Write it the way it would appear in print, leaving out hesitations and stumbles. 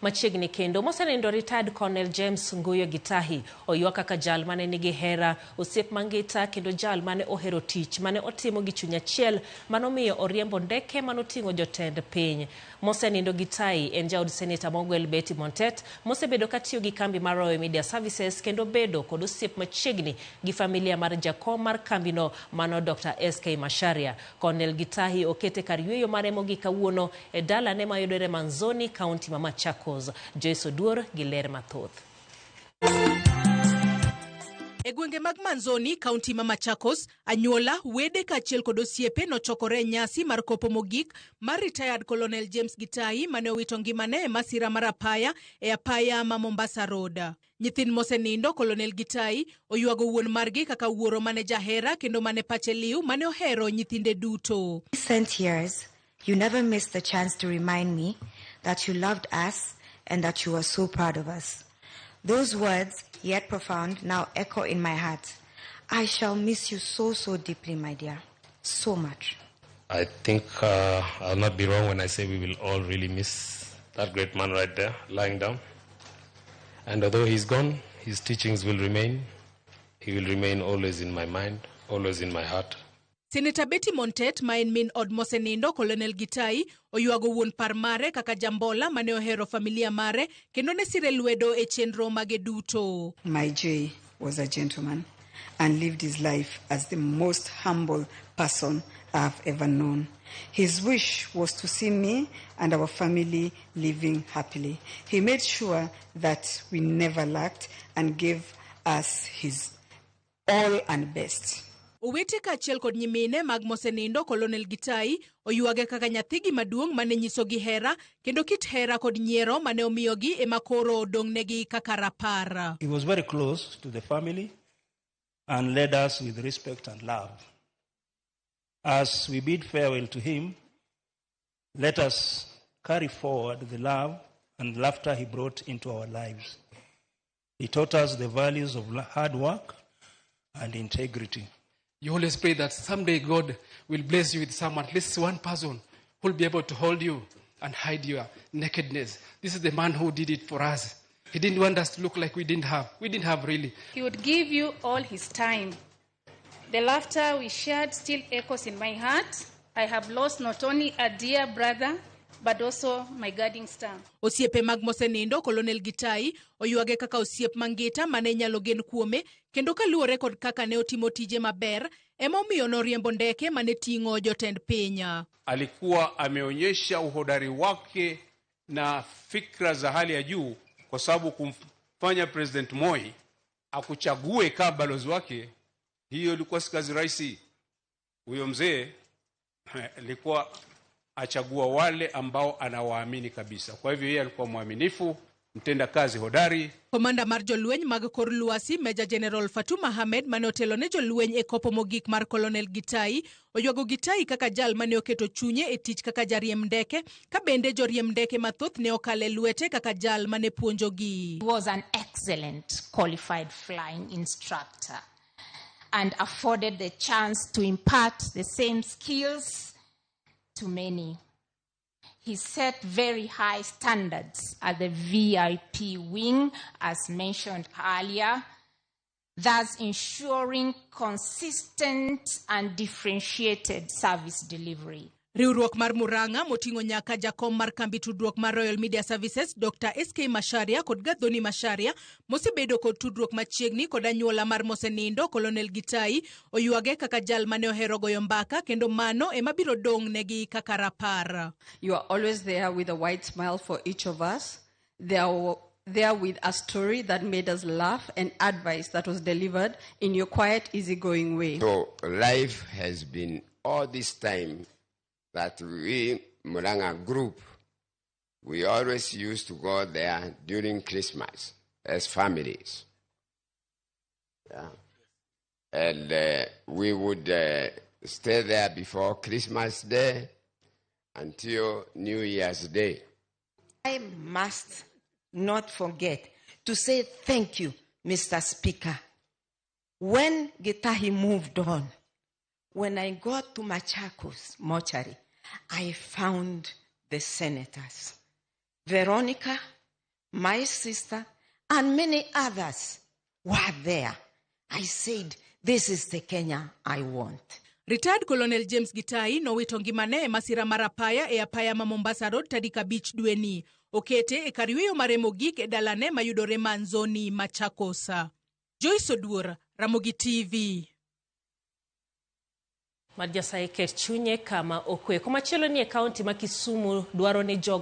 Machiegni kendo mosenindo retired Colonel James Nguyo Gitahi oywa kaka jal mane nigi hera, osiep mangita kendo jal mane ohero tich mane otimo gi chuny achiel manomiyo oriembo ndeke manoting'o jotend piny. Mosenindo Gitahi en jaod seneta mogwel Betty Montet mosebedo katiyo gi kambi mar Royal Media Services kendo bedo kod osiep machiegni gi familia mar jakom mar kambino mano Dr. SK Macharia. Colonel Gitahi okete kar yueyo mare mogik kawuono e dalane mayudore Manzoni, kaunti ma Machakos. Joyce Oduor gi ler mathoth. E gwenge mag Manzoni, kaunti ma Machakos, anyuola, wede kaachiel kod osiepe nochokore e nyasi mar kopo mogik mar retired Colonel James Gitahi mane owito ngimane e masira mar apaya e apaya ma Mombasa Road. Nyithind mosenindo Colonel Gitahi oywago wuon margi kaka wuoro mane jahera kendo mane pache liw mane ohero nyithinde duto. Recent years, you never missed the chance to remind me that you loved us and that you were so proud of us. Those words, yet profound, now echo in my heart. I shall miss you so, so deeply, my dear. So much. I think I'll not be wrong when I say we will all really miss that great man right there, lying down. And although he's gone, his teachings will remain. He will remain always in my mind, always in my heart. Senator Betty Montet ma en min od mosenindo Colonel Gitahi oywago wuon par mare kaka jambola mane ohero familia mare kendo ne sire lwedo e chenro mage duto. My Jay was a gentleman and lived his life as the most humble person I've ever known. His wish was to see me and our family living happily. He made sure that we never lacked and gave us his all and best. Owete kaachiel kod nyimine mag mosenindo Colonel Gitahi oywage kaka nyathigi maduong' mane nyisogi hera kendo kit hera kod nyiero mane omiyogi ema koro odong'negi kaka rapar. He was very close to the family and led us with respect and love. As we bid farewell to him, let us carry forward the love and laughter he brought into our lives. He taught us the values of hard work and integrity. You always pray that someday God will bless you with someone, at least one person, who will be able to hold you and hide your nakedness. This is the man who did it for us. He didn't want us to look like we didn't have. We didn't have really. He would give you all his time. The laughter we shared still echoes in my heart. I have lost not only a dear brother, but also my guiding star. Osiepe mag mosenindo Colonel Gitahi oywage kaka osiep mangita mane inyalo gen kuome kendo kaluwore kod kaka ne otimo tije maber ema omiyo noriembo ndeke mane ting'o jotend piny. Alikuwa ameonyesha uhodari wake na fikra za hali ya juu, kwa sababu kumfanya President Moi akuchague kama balozi wake, hiyo ilikuwa si kazi rahisi. Huyo mzee alikuwa achagua wale ambao anawaamini kabisa. Kwa hivyo yeye alikuwa mwaminifu, mtenda kazi hodari. Komanda mar jolweny mag kor lwasi Major General Fatuma Ahmed mane otelo ne jolweny e kopo mogik mar Colonel Gitahi oywago Gitahi kaka jal mane oketo chunye e tich kaka jariemb ndeke ka bende joriemb ndeke mathoth ne okale lwete kaka jal mane puonjogi. He was an excellent qualified flying instructor and afforded the chance to impart the same skills to many. He set very high standards at the VIP wing, as mentioned earlier, thus ensuring consistent and differentiated service delivery. Riwruok mar Murang'a moting'o nyaka jakom mar kambi tudruok mar Royal Media Services Dr. SK Macharia kod Gathoni Macharia mosebedo kod tudruok machiegni kod anyuola mar mosenindo Colonel Gitahi oywage kaka jal mane ohero goyo mbaka kendo mano ema biro dong' negi kaka rapar. You are always there with a wide smile for each of us. There with a story that made us laugh and advice that was delivered in your quiet, easygoing way. So life has been all this time that we, Murang'a group, we always used to go there during Christmas as families. Yeah. And we would stay there before Christmas Day until New Year's Day. I must not forget to say thank you, Mr. Speaker. When Gitahi moved on, when I got to Machakos mortuary, I found the senators, Veronica my sister, and many others were there. I said, this is the Kenya I want. Retired Colonel James Gitahi nowito ngimane e masira mar apaya e apaya ma Mombasa Road tarik 5 dweni. Okete e kar yweyo mare mogik e dalane mayudore Manzoni, Machakos. Joyce Oduor, Ramogi TV. Mad Nyasaye ket chunye kama okwe. Komachielo ni e kaunti ma Kisumu dwaro ni jogo